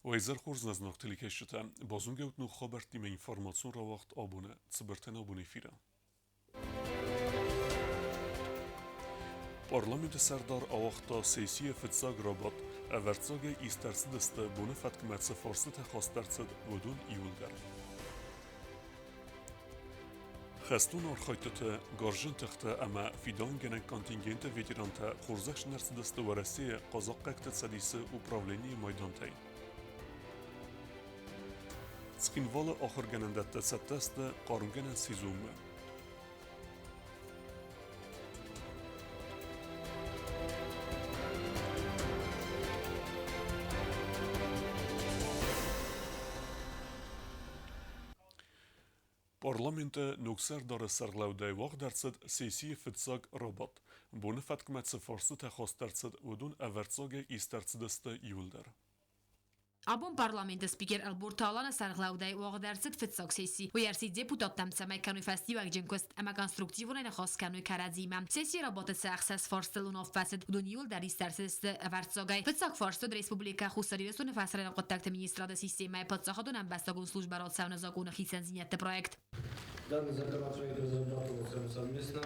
Уӕ изӕр хорз нӕ зынаргъ телекӕсджытӕ! Базонгӕ ут ног хабӕрттимӕ информацион рауагъд абоны цыбыртӕн абоны эфиры. Парламенты сӕрдар ауагъта сессийы фыццаг рабадт. Ӕвӕрццагӕй ист ӕрцыдысты, боны фӕткмӕ цы фарстытӕ хаст ӕрцыд, уыдон иууылдӕр. Хӕстон архайдтыты, гарзджын тыхты ӕмӕ фидауынгӕнӕг контингенты ветерантӕ хорзӕхджын ӕрцыдысты Уӕрӕсейы Хъазахъхъӕгты цӕдисы управленийы майдантӕй. Цхинвалы ахуыргӕнӕндӕттӕ цӕттӕ сты хъармгӕнӕн сезонмӕ. Парламенты ног сӕрдары сӕргълӕудӕй уагъд ӕрцыд сессийы фыццаг рабадт. Боны фӕткмӕ цы фарстытӕ хаст ӕрцыд, уыдон ӕвӕрццагӕй ист ӕрцыдысты иуылдӕр. Абон парламенты спикер Ӕлборты Аланы сӕргълӕудӕй уагъд ӕрцыд фыццаг сесси. Уый ӕрцыд депутаттӕм, цӕмӕй кӕной фӕстиуӕгджын куыст ӕмӕ конструктивонӕй ныхас кӕной кӕрӕдзимӕ. Сессийы работы цы ӕхсӕз фарстыл уынаффӕ цыд, уыдон иуылдӕр ист ӕрцыдысты ӕвӕрццагӕй. Фыццаг фарст уыд Республикӕ Хуссар Ирыстоны фӕсарӕйнаг хъуыддӕгты министрады системӕйы паддзахадон ӕмбӕстагон службӕ рацӕуыны законы хицӕндзинӕдты проект. Данный законопроект разрабатывался совместно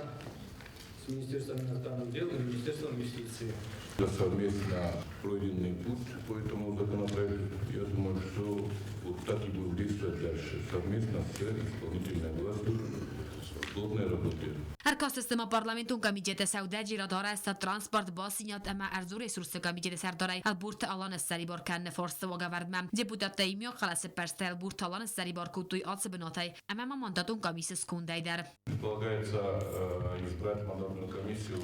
с Министерством иностранных дел и Министерством юстиции. За совместно пройденный путь по этому законопроекту, я думаю, что вот так и будем действовать дальше, совместно с исполнительной властью в плотной работе. Ӕркастысты ма парламентон комитеты сӕудӕджерад, арӕзтад, транспорт, бастдзинад ӕмӕ ӕрдзон ресурсты комитеты сӕрдарӕй Ӕлборты Аланы ссӕрибар кӕныны фарсты уагӕвӕрдмӕ. Депутаттӕ иумиаг хъӕлӕсӕппӕрсты Ӕлборты Аланы ссӕрибар кодтой ацы бынатӕй ӕмӕ ма мандатон комиссы скондӕй дӕр. Предполагается избрать мандатную комиссию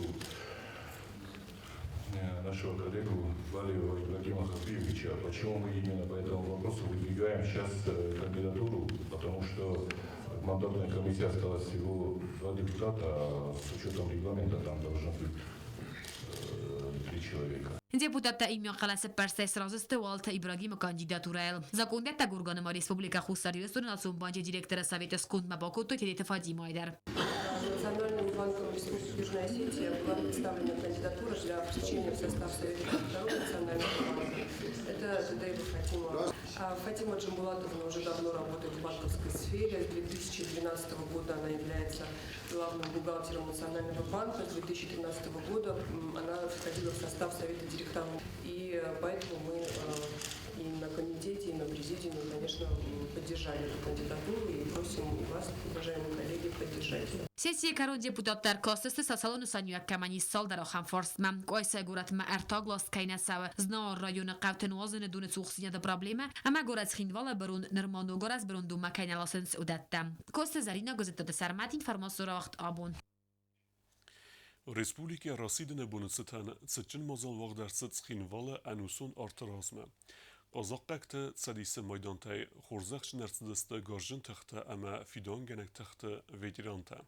нашего коллегу Валерия Ибрагима Хапиевича. Почему мы именно по этому вопросу выдвигаем сейчас кандидатуру? Потому что в мандатной комиссии осталось всего два депутата, а с учетом регламента там должно быть три человека. Депутаттӕ иумиаг хъӕлӕсӕппӕрстӕй сразы сты Уалыты Ибрагимы кандидатурӕйыл. Закондӕттӕг органы ма Республикӕ Хуссар Ирыстоны Национ банчы директоры советы скондмӕ бакодтой Тедеты Фатимайы дӕр. Национальным банком Республики Южная Осетия была представлена кандидатура для включения в состав Совета директоров Национального банка. Это Дедаева Фатима. Фатима Джамбулатовна уже давно работает в банковской сфере. С 2012 года она является главным бухгалтером Национального банка. С 2013 года она входила в состав Совета директоров. И поэтому мы и на комитете, и на президиуме, конечно, поддержали эту кандидатуру и просим и вас, уважаемые коллеги, поддержать. Сессийы кӕрон депутаттӕ ӕркастысты социалон нысаниуӕг кӕмӕн ис цалдӕр ахӕм фарстмӕ. Къуайсайы горӕтмӕ ӕртаг ласт кӕй нӕ цӕуы, Знауыр районы хъӕуты нуазыны доны цухдзинады проблемӕ ӕмӕ горӕт Цхинвалы бырон нырма ног арӕзт бырондонмӕ кӕй нӕ ласынц, уыдӕттӕ. Коцты Зӕринӕ Гуызыдтаты Сӕрмӕт информацион рауагъд абон. Республикӕ расидыны боны цытӕн цытджын мадзал уагъд ӕрцыд Цхинвалы ӕнусон арты размӕ. Хъазахъхъӕгты цӕдисы майдантӕй хорзӕхджын ӕрцыдысты гарзджын тыхтӕ ӕмӕ фидауынгӕнӕг тыхты ветерантӕ.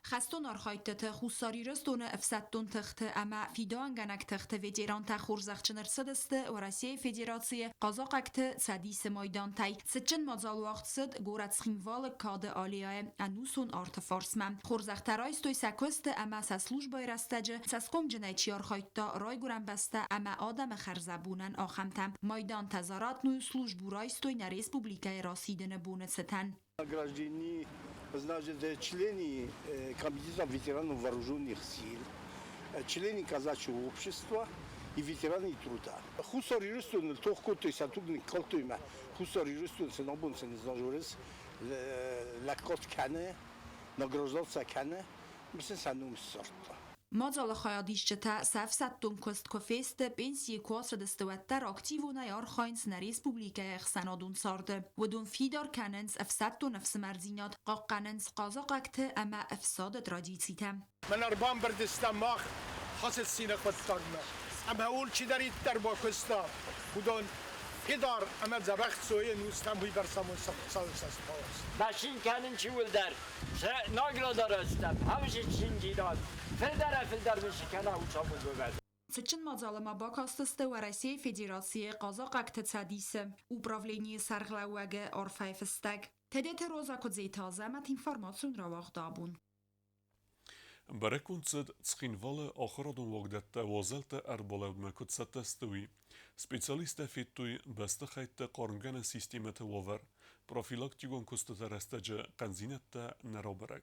Хӕстон архайдтыты Хуссар Ирыстоны ӕфсӕддон тыхты ӕмӕ фидауынгӕнӕг тыхты ветерантӕ хорзӕхджын ӕрцыдысты Уӕрӕсейы Федерацийы Хъазахъӕгты Цӕдисы майдантӕй. Цытджын мадзал уагъд цыд горӕт Цхинвалы Кады аллеяйы ӕнусон арты фарсмӕ. Хорзӕхтӕ райстой сӕ куысты ӕмӕ сӕ службӕйы рӕстӕджы цӕсгомджынӕй чи архайдта райгуырӕн бӕстӕ ӕмӕ адӕмы хӕрзӕбонӕн, ахӕмтӕ. Майдантӕ за ратную службу райстой нӕ республикӕйы расидыны боны цытӕн. Награждены, значит, члены Комитета ветеранов вооруженных сил, члены казачьего общества и ветераны труда. Хуссар Ирыстоны тох кодтой сӕ туг ныккалдтой мӕ Хуссар Ирыстон сын абон сын знажурыс лӕггад кӕны, награждал сӕ кӕны, сын сӕ ном ссардта. Мадзалы хайадисджытӕ сӕ ӕфсӕддон куыст куы фесты, пенсийы куы ацыдысты, уӕддӕр активонӕй архайынц нӕ республикӕйы ӕхсӕнадон царды. Уыдон фидар кӕнынц ӕфсӕддон ӕфсымӕрдзинад, хъахъхъӕнынц хъазахъӕгты ӕмӕ ӕфсады традицитӕ. Мӕн ӕрбамбырд стӕм мах хӕцыцины хъуыддагмӕ, ӕмӕ ууыл чидӕриддӕр бакуыста, уыдон фидар ӕмӕ дзӕбӕх цойы нустӕм уыйбӕрц амонд сӕ Хуыцауы цӕст бауадз. Бацин кӕнын иуылдӕр награда райстам, ӕвзидзиндзинад фылдӕрӕй-фылдӕр мын цы кӕна, уыцы амонд уӕд. Цытджын мадзалы ма бакастысты Уӕрӕсейы Федерацийы Хъазахъӕгты Цӕдисы управленийы сӕргълӕууӕгы арфӕйы фыстӕг. Тедеты Роза Куыдзеты Азӕмӕт информацион рауагъд абон. Бӕрӕггонд цыд, Цхинвалы ахуырадон уагдӕттӕ уазӕлттӕ ӕрбалӕудмӕ куыд цӕттӕ сты, уый. Специалисттӕ федтой бӕстыхӕйтты хъармгӕнӕн системӕты уавӕр, профилактикон куыстыты рӕстӕджы хъӕндзинӕдтӕ нӕ рабӕрӕг.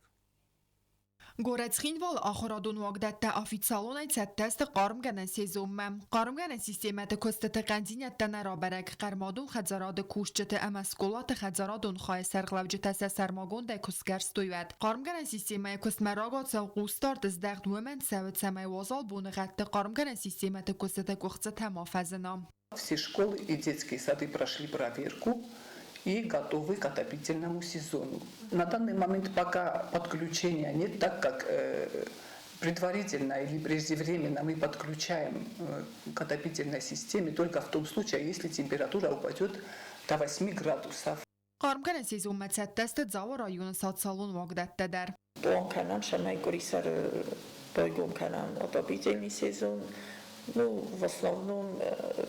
Горӕт Цхинвалы ахуырадон уагдӕттӕ официалонӕй цӕттӕ сты хъармгӕнӕн сезонмӕ. Хъармгӕнӕн системӕты куыстыты хъӕндзинӕдтӕ нӕ рабӕрӕг. Хъӕрмадон хӕдзарады кусджыты ӕмӕ скъолаты хӕдзарадон хайы сӕргълӕуджытӕ сӕ сӕрмагондӕй куы сгӕрстой, уӕд. Хъармгӕнӕн системӕйы куыстмӕ рагацау хъусдард здӕхт уымӕн цӕуы, цӕмӕй уазал боныгъӕдты хъармгӕнӕн системӕты куыстыты къуыхцытӕ ма фӕзына. Все школы и детские сады прошли проверку и готовы к отопительному сезону. На данный момент пока подключения нет, так как предварительно или преждевременно мы подключаем к отопительной системе только в том случае, если температура упадет до 8 градусов. Хъармгӕнӕн сезонмӕ цӕттӕ сты Дзауы районы социалон уагдӕттӕ дӕр. План кӕнӕм, цӕмӕй къуырисӕры байгом кӕнӕм отопительный сезон. Ну, в основном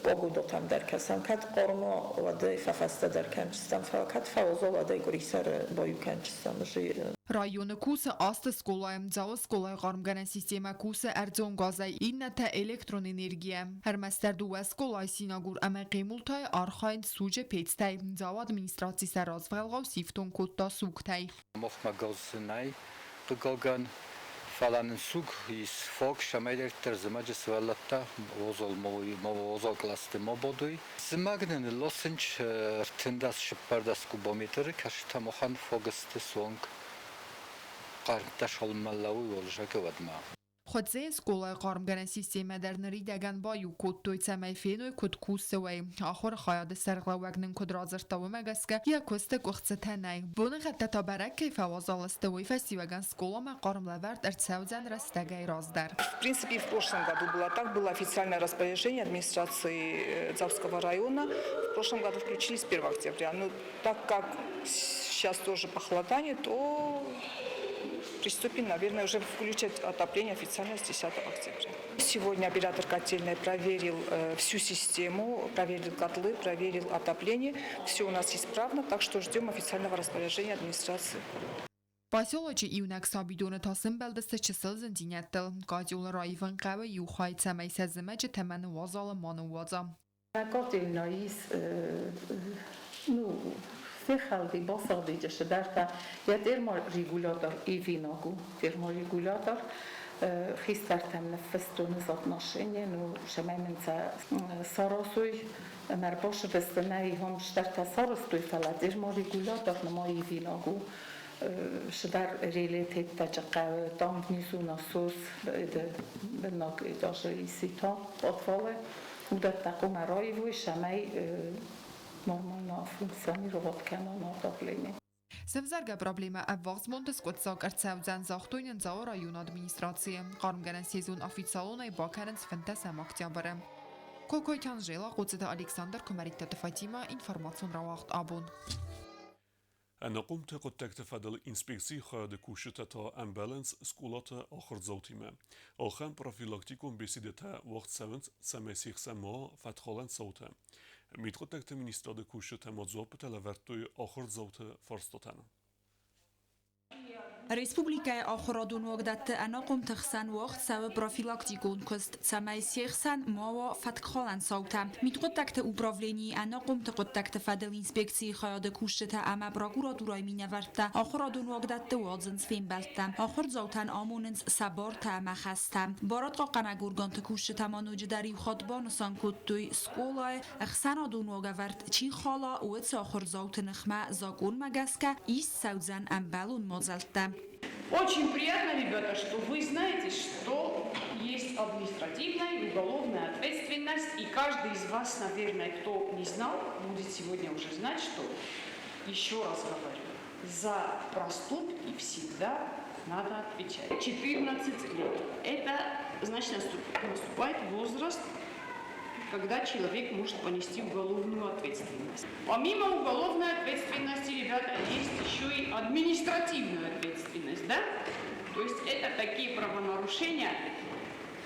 погодатӕм дӕр кӕсӕм, кӕд хъарм уа, уӕд ӕй фӕфӕстӕдӕр кӕнджыстӕм, фӕлӕ кӕд фӕуазал, уӕд ӕй къуырисӕры баиу кӕнджыстӕм. Районы кусы аст скъолайы. Дзауы скъолайы хъармгӕнӕн системӕ кусы ӕрдзон газӕй, иннӕтӕ электрон энергийӕ. Ӕрмӕстдӕр дыууӕ скъолайы Синагур ӕмӕ Хъемултайы архайынц суджы пецтӕй. Дзауы администраци сӕ развӕлгъау сифтонг кодта сугтӕй. Махмӕ газ нӕй, хъыгагӕн, фӕлӕ нын суг ис фаг, цӕмӕйдӕриддӕр зымӕджы сывӕллӕттӕ уазал кълӕсты ма бадой. Зымӕг нын ласынц 13-14 кубометры, кӕцытӕ махӕн фаг сты суанг хъӕрмттӕ цалынмӕ лӕууой уалдзӕгы, уӕдмӕ. Хуыцъейы скъолайы хъармгӕнӕн системӕ дӕр ныридӕгӕн баиу кодтой, цӕмӕй феной, куыд кусы, уый. Ахуыры хайады сӕргълӕууӕг нын куыд радзырдта, уымӕ гӕсгӕ йӕ куысты къуыхцытӕ нӕй. Боныгъӕдтӕ та бӕрӕг кӕй фӕуазал сты, уый фӕстиуӕгӕн скъоламӕ хъарм лӕвӕрд ӕрцӕудзӕн рӕстӕгӕй раздӕр. В принципе, в прошлом году было так, было официальное распоряжение администрации Дзауского района. В прошлом году включили с 1 октября. Но так как сейчас тоже похолодание, то приступим, наверное, уже включать отопление официально с 10 октября. Сегодня оператор котельной проверил всю систему, проверил котлы, проверил отопление. Все у нас исправно, так что ждем официального распоряжения администрации. Поселочы иунӕг сабидоны та сӕмбӕлдысты чысыл зындзинӕдтыл. Къадиулы раивын хъӕуы иу хай, цӕмӕй сӕ зымӕджы тӕмӕны уазалы ма ныууадза. Котельная ну, фехӕлди, басыгъди чысыдӕртӕ. Йӕ терморегулятор ивинаг у. Терморегулятор хистӕртӕм ныффыстон из отношения, ну, цӕмӕй мын сӕ саразой. Ӕмӕ ӕрбацыдысты, нӕ ихом стӕртӕ сарӕзтой, фӕлӕ терморегулятор нырма ивинаг у. Цыдӕр реле теттӕджы хъӕуы, там внизу насос, быннаг этажы исита подвалы. Уыдӕттӕ хъуамӕ раивой, цӕмӕй нормально функционировать кӕна отопление. Сӕвзӕргӕ проблемӕ ӕввахс бонты скъуыддзаг ӕрцӕудзӕн, загътой нын Дзауы районы администрацийы. Хъармгӕнӕн сезон официалонӕй бакӕнынц 15 октябры. Кокойты Анжела, Хъоцыты Александр, Куымӕридтаты Фатимӕ, информацион рауагъд абон. Ӕнахъомты хъуыддӕгты фӕдыл инспекцийы хайады кусджытӕ та ӕмбӕлынц скъолаты ахуырдзаутимӕ. Ахӕм профилактикон беседӕтӕ уагъд цӕуынц, цӕмӕй се хсӕн ма фӕтхалӕн цаутӕ. Мидхъуыддӕгты министрады кусджытӕ ма дзуаппытӕ лӕвӕрдтой ахуырдзауты фарстатӕн. Республикӕйы ахуырадон уагдӕтты ӕнахъомты хсӕн уагъд цӕуы профилактикон куыст, цӕмӕй се хсӕн ма уа фӕткхалӕн цаутӕ. Мидхъуыддӕгты управленийы ӕнахъомты хъуыддӕгты фӕдыл инспекцийы хайады кусджытӕ ӕмӕ прокуратурӕйы минӕвӕрттӕ ахуырадон уагдӕтты уадзынц фембӕлдтӕ. Ахуырдзаутӕн амонынц сӕ бартӕ ӕмӕ хӕстӕ. Барадхъахъхъӕнӕг органты кусджытӕ ма ноджыдӕр иу хатт банысан кодтой, скъолайы ӕхсӕнадон уагӕвӕрд чи хала, уыцы ахуырдзауты ныхмӕ закъонмӕ гӕсгӕ ист цӕудзӕн ӕмбӕлон мадзӕлттӕ. Очень приятно, ребята, что вы знаете, что есть административная и уголовная ответственность, и каждый из вас, наверное, кто не знал, будет сегодня уже знать, что, еще раз говорю, за проступки всегда надо отвечать. 14 лет. Это значит наступает возраст, когда человек может понести уголовную ответственность. Помимо уголовной ответственности, ребята, есть еще и административная ответственность, да? То есть это такие правонарушения,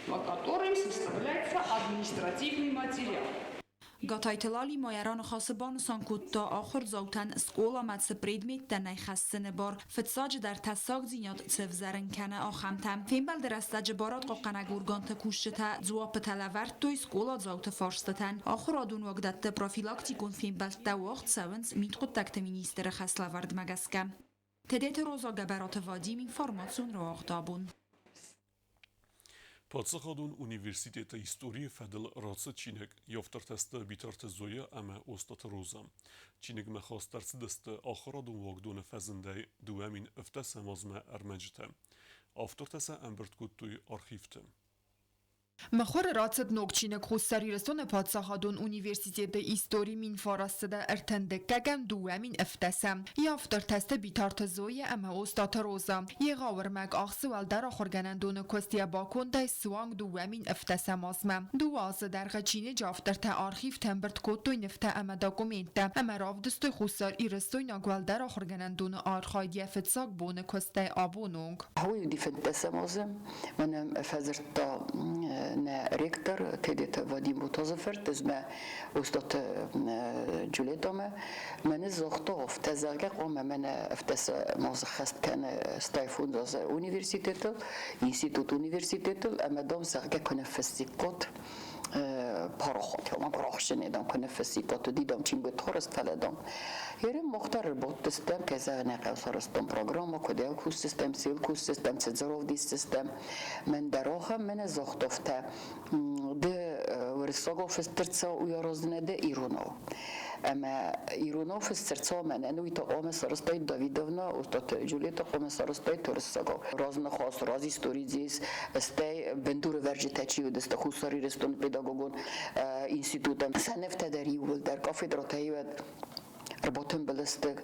по которым составляется административный материал. Гатайты Лали ма йӕ раныхасы банысан кодта, ахуырдзаутӕн скъоламӕ цы предметтӕ нӕй хӕссыны бар, фыццаджыдӕр тӕссагдзинад цы ӕвзӕрын кӕны, ахӕмтӕ. Фембӕлды рӕстӕджы барадхъахъхъӕнӕг органты кусджытӕ дзуаппытӕ лӕвӕрдтой скъоладзауты фарстытӕн. Ахуырадон уагдӕтты профилактикон фембӕлдтӕ уагъд цӕуынц мидхъуыддӕгты министры хӕслӕвӕрдмӕ гӕсгӕ. Тедеты Роза Гӕбӕраты Вадим информацион рауагъд абон. Паддзахадон университеты историйы фӕдыл рацыд чиныг йӕ автортӕ сты Битарты Зоя ӕмӕ Остъаты Роза. Чиныгмӕ хаст ӕрцыдысты ахуырадон уагдоны фӕзындӕй 2017 азмӕ ӕрмӕджытӕ. Автортӕ сӕ ӕмбырд кодтой архивты. Мыхуыры рацыд ног чиныг Хуссар Ирыстоны паддзахадон университеты истори 1932 2017. Йӕ автортӕ сты Битарты Зоя ӕмӕ Остъаты Роза. Егъау ӕрмӕг ахсы уӕлдӕр ахуыргӕнӕндоны куыст йӕ бакондӕй суанг 2017 азмӕ. Дыууӕ азы дӕргъы чиныджы автортӕ архивты ӕмбырд кодтой нывтӕ ӕмӕ документтӕ ӕмӕ равдыстой Хуссар Ирыстойнаг уӕлдӕр ахуыргӕнӕндоны архайд йӕ фыццаг боны куыстӕй абоны онг. Уый уыди фынддӕсӕм азы. Мӕнӕ фӕдзырдта нӕ ректор Тедеты Вадим Бутозы фырт, ӕз мӕ Остъаты Джулетомӕ. Мӕнӕ загъта афтӕ, зӕгъгӕ, хъуамӕ мӕнӕ афтӕ мазы хӕст кӕны стай фондз университетыл, институт университетыл, ӕмӕ дам, зӕгъгӕ, куы ныффыссиккот пароход, ома гурахсджын дам, куы ныффыссиккот, уыди дам чингуыты хорыст, фӕлӕ дам Ерын мохтар ӕрбадтыстӕм, кӕй зӕгъын ӕй хъӕуы, сарӕзтон программӕ, куыд ӕл кусдзыстӕм, цы йыл кусдзыстӕм, цы дзы равдисдзыстӕм. Мӕн дӕр ахӕм мӕнӕ загътофтӕ ды уырыссагау фыст ӕрцӕуа, уый араздзынӕ ды иронау. Ӕмӕ иронау фыст ӕрцӕуа мӕнӕн уый та хъуамӕ сарӕзтаид Давидовна, Остъаты Джульетта хъуамӕ сарӕзтаид уырыссагау. Разныхас, разистори здесь, стӕй бындурӕвӕрджытӕ чи уыдысты Хуссар Ирыстоны педагогон институтӕн. Сӕ нывтӕ дӕр иууылдӕр кафедрӕтӕй уӕд ӕрбатымбыл сты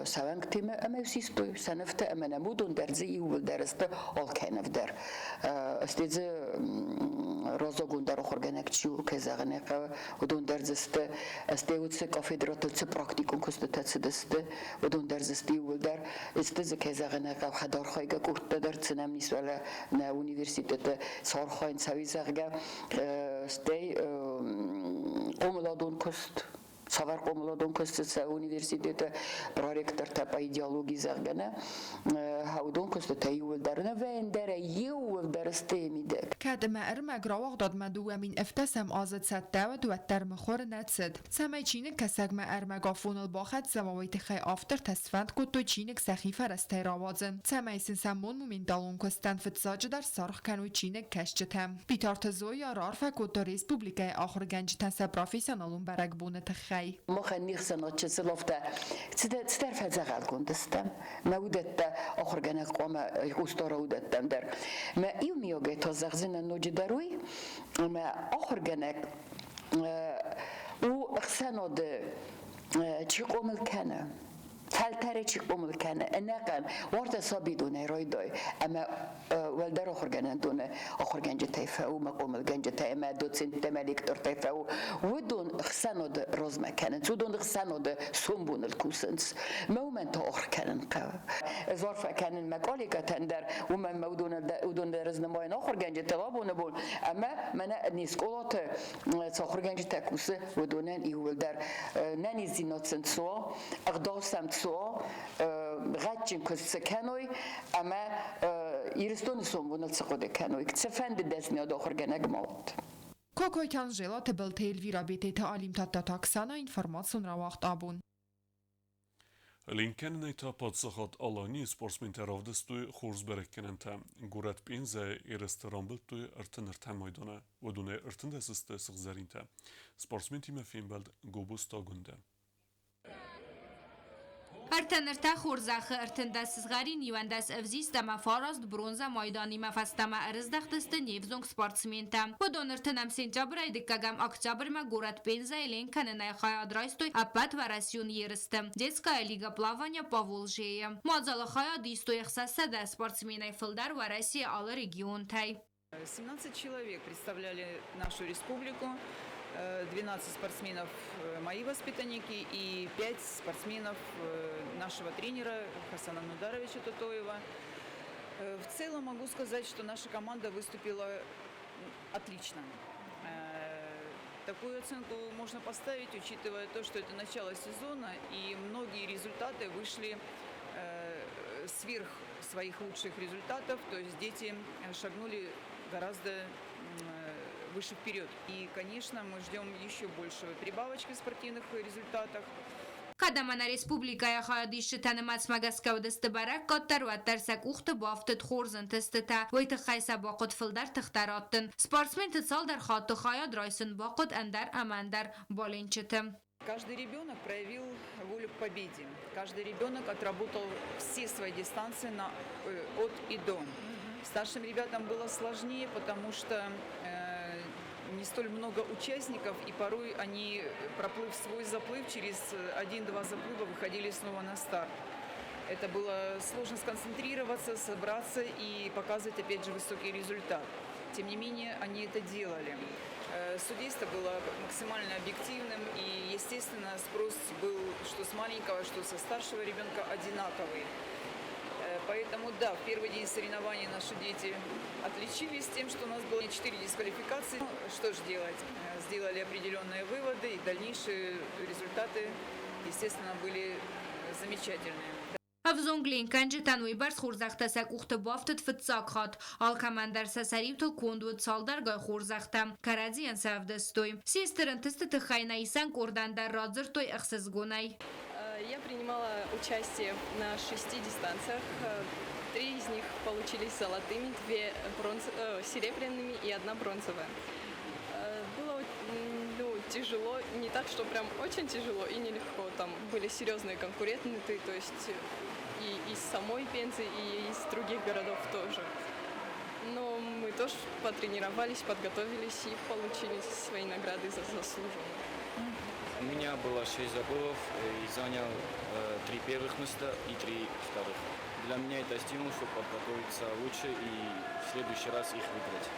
сӕуӕнгтимӕ ӕмӕ систой сӕ нывтӕ ӕмӕ нӕм уыдон дӕр дзы иууылдӕр сты алкӕй ныв дӕр. Стӕй дзы раззагондӕр ахуыргӕнӕг чи у, кӕй зӕгъын ӕй хъӕуы, уыдон дӕр дзы сты. Стӕй уыцы кафедрӕтыл цы практикон куыстытӕ цыдысты, уыдон дӕр дзы сты иууылдӕр. Сты дзы, кӕй зӕгъын ӕй хъӕуы, хӕдархайгӕ къордтӕ дӕр, цы нӕм ис, уӕлӕ нӕ университеты цы архайынц, уый, зӕгъгӕ. Стӕй хъомыладон куыст, цавӕр хъомыладон куыстытӕ университеты проректортӕ по идеологии, зӕгъгӕ, нӕ уыдон куыстытӕ иууылдӕр нӕ вӕндӕрӕй иууылдӕр сты мидӕг. Кӕд ӕмӕ ӕрмӕг рауагъдадмӕ 2017 азы цӕттӕ уыд, уӕддӕр мыхуыр нӕ цыд. Цӕмӕй чиныгкӕсӕгмӕ ӕрмӕг афоныл бахӕццӕ уа, уый тыххӕй автортӕ сфӕнд кодтой чиныг сӕхи фӕрӕзтӕй рауадзын, цӕмӕй сын сӕ монументалон куыстӕн фыццаджыдӕр саргъ кӕной чиныгкӕсджытӕ. Битарты Зоя раарфӕ кодта республикӕйы ахуыргӕнджытӕн сӕ профессионалон бӕрӕгбоны тыххӕй. Махӕн не хсӕнад чысыл афтӕ цыдӕр фӕдзӕгъӕлгонд стӕм. Мӕ уыдӕттӕ ахуыргӕнӕг хъуамӕ хъусдара уыдӕттӕм дӕр. Мӕ иумиагӕй та зӕгъдзынӕн ноджыдӕр уый, ӕмӕ ахуыргӕнӕг у ӕхсӕнады чи хъомыл кӕны, фӕлтӕры чи хъомыл кӕны, ӕнӕхъӕн уартӕ сабидонӕй райдай ӕмӕ уӕлдӕр ахуыргӕнӕндоны ахуыргӕнджытӕй фӕу, мӕ хъомылгӕнджытӕй ӕмӕ доценттӕ ӕмӕ лектортӕй фӕу, уыдон ӕхсӕнады размӕ кӕнынц, уыдон ӕхсӕнады сомбоныл кусынц. Мӕ уымӕн та ахуыр кӕнын хъӕуы. Ӕз арфӕ кӕнын мӕ коллегӕтӕн дӕр, уымӕн мӕ уыдон дӕр ӕз нымайын ахуыргӕнджытыл абоны бон, ӕмӕ мӕнӕ не скъолаты цы ахуыргӕнджытӕ кусы, уыдонӕн иууылдӕр нӕниздзинад сын цуа, ӕгъдау сӕм цуа, гъӕдджын куыст цы кӕной ӕмӕ Ирыстоны сомбоныл цы хъуыды кӕной, цыфӕнды дӕсныйад ахуыргӕнӕг ма уӕд. Кокойты Анжела, Тыбылты Эльвира, Бететы Алим, Тадтаты Оксана, информацион рауагъд абон. Ленкӕнынӕй та паддзахад Аланийы спортсментӕ равдыстой хорз бӕрӕггӕнӕнтӕ. Горӕт Пензӕйы ерысты рамбылдтой 33 майданы, уыдонӕй 13 сты сыгъзӕринтӕ. Спортсментимӕ фембӕлд Гобозты Агуындӕ. Ӕртӕ хорзӕхы 13 сызгъӕрин, 11 ӕвзист ӕмӕ фараст бронзӕ майданимӕ фӕстӕмӕ ӕрыздӕхтысты не взонг спортсментӕ. Уыдон ӕртынӕм сентябрӕй дыккӕгӕм октябрмӕ горӕт Пензӕйы ленк кӕнынӕй хайад райстой ӕппӕтуӕрӕсеон ерысты Детская лига плавания Поволжье-йы. Мадзалы хайад истой 600 спортсменӕй фылдӕр Уӕрӕсейы алы регионтӕй. 17 человек представляли нашу республику. 12 спортсменов мои воспитанники и 5 спортсменов нашего тренера Хасана Нударовича Тутоева. В целом могу сказать, что наша команда выступила отлично. Такую оценку можно поставить, учитывая то, что это начало сезона, и многие результаты вышли сверх своих лучших результатов, то есть дети шагнули гораздо выше вперед. И, конечно, мы ждем еще большего прибавочки в спортивных результатах. Кӕд ӕмӕ нӕ республикӕйы хайадисджытӕ нымӕцмӕ гӕсгӕ уыдысты бӕрӕг къаддӕр, уӕддӕр сӕ къухты бафтыд хорз ӕнтыстытӕ. Уый тыххӕй сӕ бахъуыд фылдӕр тыхтӕ раттын. Спортсменты цалдӕр хатты хайад райсын бахъуыд ӕндӕр ӕмӕ ӕндӕр баленчыты. Каждый ребенок проявил волю к победе. Каждый ребенок отработал все свои дистанции на, от и до. Старшим ребятам было сложнее, потому что не столь много участников, и порой они, проплыв свой заплыв, через один-два заплыва выходили снова на старт. Это было сложно сконцентрироваться, собраться и показывать, опять же, высокий результат. Тем не менее, они это делали. Судейство было максимально объективным, и, естественно, спрос был что с маленького, что со старшего ребенка одинаковый. Поэтому, да, в первый день соревнований наши дети отличились тем, что у нас было 4 дисквалификации. Ну, что же делать? Сделали определенные выводы, и дальнейшие результаты, естественно, были замечательные. Ӕвзонг ленкгӕнджытӕн уыйбӕрц хорзӕхтӕ сӕ къухты бафтыд фыццаг хатт. Алкӕмӕн дӕр сӕ сӕриутыл конд уыд цалдӕргай хорзӕхтӕ, кӕрӕдзийӕн сӕ ӕвдыстой. Се стыр ӕнтысты тыххӕй нӕ исӕн къордӕн дӕр радзырдтой ӕхсызгонӕй. Я принимала участие на шести дистанциях. Три из них получились золотыми, две бронз... серебряными и одна бронзовая. Было, ну, тяжело, не так, что прям очень тяжело и нелегко. Там были серьезные конкуренты, то есть и из самой Пензы, и из других городов тоже. Но мы тоже потренировались, подготовились и получили свои награды за заслуженно. У меня было шесть заплывов и занял три первых места и три вторых. Для меня это стимул, чтобы подготовиться лучше и в следующий раз их выиграть.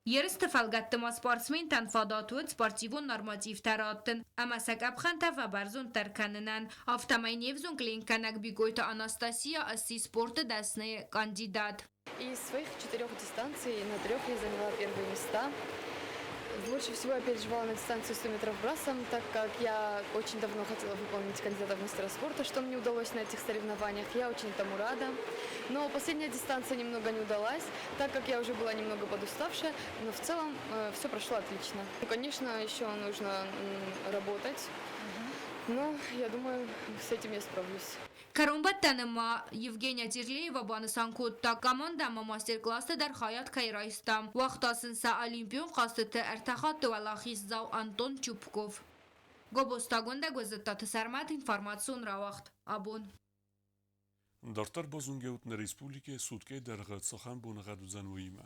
Ерысты фӕлгӕтты ма спортсментӕн фадат уыд спортивон нормативтӕ раттын ӕмӕ сӕ къӕпхӕнтӕ фӕбӕрзонддӕр кӕнынӕн. Афтӕмӕй не взонг ленкгӕнӕг Бигойты Анастасия сси спорты дӕсныйы кандидат. Из своих четырех дистанций на трех я заняла первые места. Больше всего я переживала на дистанцию 100 метров брассом, так как я очень давно хотела выполнить кандидата в мастера спорта, что мне удалось на этих соревнованиях. Я очень этому рада. Но последняя дистанция немного не удалась, так как я уже была немного подуставшая, но в целом все прошло отлично. Ну, конечно, еще нужно работать, но я думаю, с этим я справлюсь. Кӕронбӕттӕны ма Евгения Терлеева банысан кодта, командӕмӕ мастер-классты дӕр хайад кӕй райста. Уагъта сын сӕ Олимпион хъӕзтыты ӕртӕ хатты уӕлахиздзау Антон Чупков. Гобозтагондӕг Уӕззӕттаты Сӕрмӕт, информацион рауагъд Абон. Дарддӕр базонгӕ ут нӕ республикӕйы суткӕйы дӕргъы цахӕм боныгъӕд уыдзӕн, уыимӕ.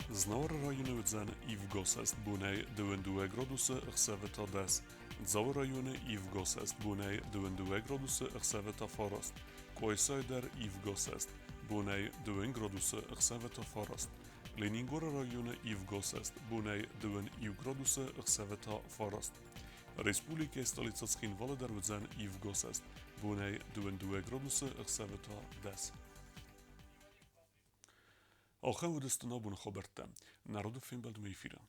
Знауыры районы уыдзӕн ивгӕсӕст бонӕй 22 градусы, ӕхсӕвы та 10. Дзауы районы ивгӕсӕст бонӕй 22 градусы, ӕхсӕвы та 9. Къуайсайы дӕр ивгӕсӕст бонӕй 2 градусы, ӕхсӕвы та 9. Ленингоры районы ивгӕсӕст бонӕй 21 градусы, ӕхсӕвы та 9. Республикӕйы столицӕ Цхинвалы дӕр уыдзӕн ивгӕсӕст бонӕй 22 градусы, ӕхсӕвы та 10. Ахӕм уыдысты нӕ абоны хабӕрттӕ. Народы фембӕлдмӕ эфиры.